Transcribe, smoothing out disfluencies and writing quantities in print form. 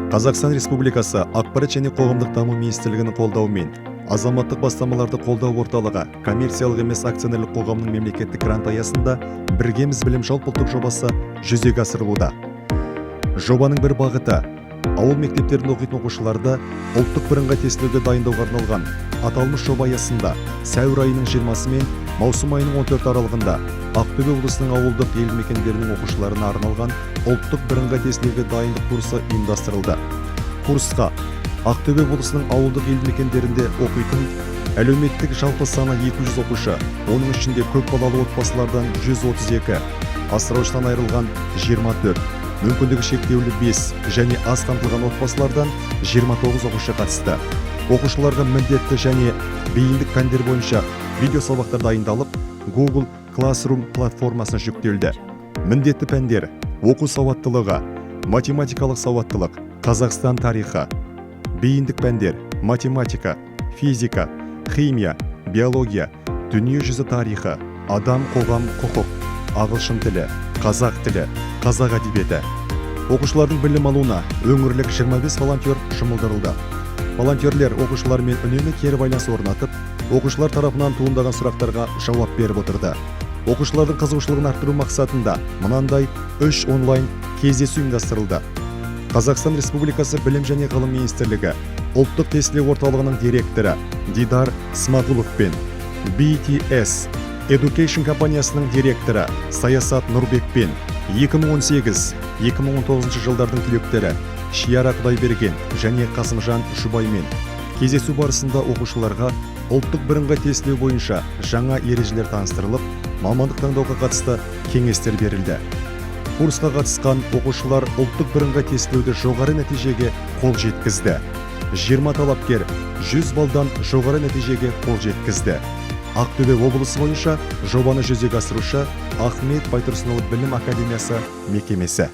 Қазақстан Республикасы Ақпарат және қоғамдық даму министрлігінің қолдауымен Азаматтық бастамаларды қолдау орталығы коммерциялық емес акционерлік қоғамының мемлекеттік грант аясында «Біргеміз білім» жалпыұлттық жобасы жүзеге асырылуда. Жобаның бір бағыты ауыл мектептерінде оқитын оқушыларды ұлттық бірыңғай тестілеуге дайындауға арналған. Аталмыш жоба аясында сәуір айының 20 мен маусым айының 14 аралығында Ақтөбе облысының ауылдық елді мекендерінің оқушыларына арналған ұлттық бірыңғай тестілеуге дайындық курсы ұйымдастырылды. Курсқа Ақтөбе облысының ауылдық елді мекендерінде оқитын әлеуметтік жалпы саны 200 оқушы, оның ішінде көп балалы отбасылардан 132, асыраушысынан айырылған 24, мүмкіндігі шектеулі 5 және аз қамтылған отбасылардан 29 оқушы қатысты. Оқушыларға міндетті және бейіндік пәндер бойынша видео сабақтар дайындалып, Google Classroom платформасына жүктелді. Міндетті пәндер: оқу сауаттылығы, математикалық сауаттылық, Қазақстан тарихы. Бейіндік пәндер: математика, физика, химия, биология, дүние жүзі тарихы, адам, қоғам, құқық, ағылшын тілі, қазақ тілі, қазақ әдебиеті. Оқушылардың білім алуына өңірлік 25 волонтер жұмылдырылды. Волонтерлер оқушылармен үнемі кері байланыс орнатып, оқушылар тарапынан туындаған сұрақтарға жауап беріп отырды. Оқушылардың қызығушылығын арттыру мақсатында мынандай үш онлайн кездесу ұйымдастырылды. Қазақстан Республикасы Білім және ғылым министрлігі Ұлттық тестілеу орталығының директоры Дидар Смағұловпен, BTS Education компаниясының директоры Саясат Нұрбекпен, 2018-2019 жылдардың түлектері Шиара Құдайберген және Қасымжан Жұбаймен кездесу барысында оқушыларға ұлттық бірыңғай тестілеу бойынша жаңа ережелер таныстырылып, мамандық таңдауға қатысты кеңестер берілді. Курсқа қатысқан оқушылар ұлттық бірыңғай тестілеуде жоғары нәтижеге қол жеткізді. 20 талапкер 100 балдан жоғары нәтижеге қол жеткізді. Ақтөбе облысы бойынша жобаны жүзеге асырушы Ахмет Байтұрсынұлы білім академиясы мекемесі.